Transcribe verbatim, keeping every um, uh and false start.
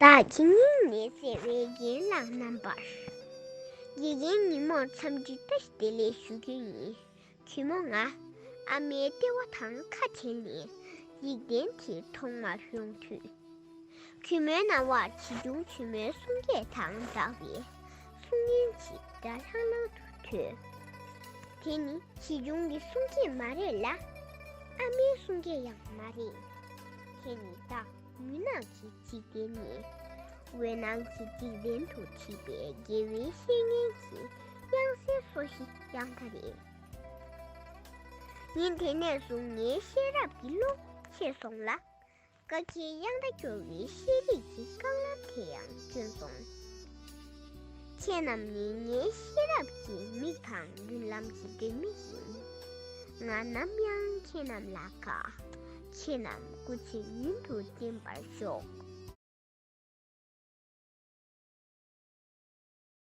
བདག་གི་སྙིང་ནས་བརྩེ་བའི་རྒན་ལགས་རྣམ་པར། དགེ་རྒན་ཉིན་མོར་འཚམས་འདྲི་བཀྲ་ཤིས་བདེ་ལེགས་ཞུ་རྒྱུ་ཡིན། གུས་མོ་ང་། ཨ་མའི་ལྟེ་བ་དང་ཁ་བྲལ་ནས་འཇིག་རྟེན་དེར་ཐོག་མར་ཡོང་དུས། གུས་མོའི་རྣ་བར་བྱིས་སྐྱོང་ཆེན་མོའི་གསུང་སྐད་དང་འདྲ་བའི་གསུང་སྙན་ཅིག་སྒྲ་ལྷང་ལྷང་དུ་ཐོས། དེ་ནི་བྱིས་སྐྱོང་གི་གསུང་སྐད་མ་རེད་ལ། ཨ་མའི་གསུང་སྐད་ཡང་མ་རེད། དེ་ནི་བདག་མུན་ནག་གི་འཇིག་རྟེན་ནས། འོད་སྣང་གི་འཇིག་རྟེན་དུ་ཁྲིད་པའི་དགེ་བའི་བཤེས་གཉེན་གྱི་དབྱངས་གསལ་སོ་བཞི་དབྱངས་རྟ་རེད། ཉིན་དེ་ནས་བཟུང་ངའི་ཤེས་རབ་ཀྱི་བློ་ཆད་སོང་ལ། བཀའ་ཁྱིའི་དབྱངས་རྟ་སྐྱོར་བའི་ཤེས་རིག་གི་རྐང་ལམ་དེ་ཡང་བསྐྱོན་སོང་། ཁྱེད་རྣམས་ནི་ངའི་ཤེས་རབ་ཀྱི་མིག་དང་མདུན་ལམ་གྱི་སྒྲོན་མེ་ཡིན། ང་ནམ་ཡང་ཁྱེད་རྣམས་ལ་དགའ། ཁྱེད་རྣམས་སྐུ་ཚེ་ཡུན་དུ་བརྟན་པར་ཤོག།